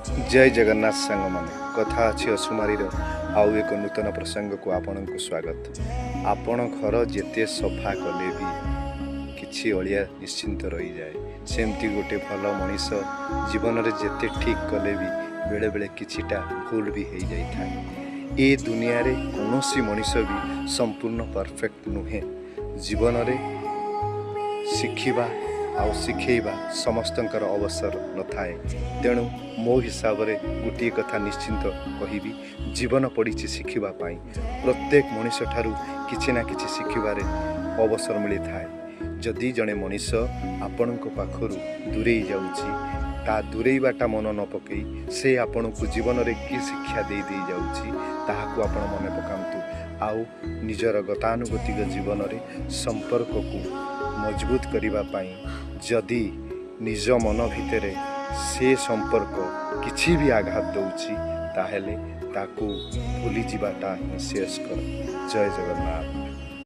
ଜୟ ଜଗନ୍ନାଥ ସାଙ୍ଗମାନେ, କଥା ଅଛି ଅସୁମାରୀର ଆଉ ଏକ ନୂତନ ପ୍ରସଙ୍ଗକୁ ଆପଣଙ୍କୁ ସ୍ୱାଗତ। ଆପଣ ଘର ଯେତେ ସଫା କଲେ ବି କିଛି ଅଳିଆ ନିଶ୍ଚିନ୍ତ ରହିଯାଏ। ସେମିତି ଗୋଟେ ଭଲ ମଣିଷ ଜୀବନରେ ଯେତେ ଠିକ୍ କଲେ ବି ବେଳେବେଳେ କିଛିଟା ଭୁଲ ବି ହେଇଯାଇଥାଏ। ଏ ଦୁନିଆରେ କୌଣସି ମଣିଷ ବି ସମ୍ପୂର୍ଣ୍ଣ ପରଫେକ୍ଟ ନୁହେଁ। ଜୀବନରେ ଶିଖିବା ଆଉ ଶିଖେଇବା ସମସ୍ତଙ୍କର ଅବସର ନଥାଏ। ତେଣୁ ମୋ ହିସାବରେ ଗୋଟିଏ କଥା ନିଶ୍ଚିନ୍ତ କହିବି, ଜୀବନ ପଡ଼ିଛି ଶିଖିବା ପାଇଁ। ପ୍ରତ୍ୟେକ ମଣିଷ ଠାରୁ କିଛି ନା କିଛି ଶିଖିବାରେ ଅବସର ମିଳିଥାଏ। ଯଦି ଜଣେ ମଣିଷ ଆପଣଙ୍କ ପାଖରୁ ଦୂରେଇ ଯାଉଛି, ତା ଦୂରେଇବାଟା ମନ ନ ପକାଇ ସେ ଆପଣଙ୍କୁ ଜୀବନରେ କି ଶିକ୍ଷା ଦେଇ ଦେଇ ଯାଉଛି ତାହାକୁ ଆପଣ ମନେ ପକାନ୍ତୁ, ଆଉ ନିଜର ଗତାନୁଗତିକ ଜୀବନରେ ସମ୍ପର୍କକୁ ମଜବୁତ କରିବା ପାଇଁ ଯଦି ନିଜ ମନ ଭିତରେ ସେ ସମ୍ପର୍କ କିଛି ବି ଆଘାତ ଦେଉଛି, ତାହେଲେ ତାକୁ ଭୁଲିଯିବାଟା ହିଁ ଶେଷ କର। ଜୟ ଜଗନ୍ନାଥ।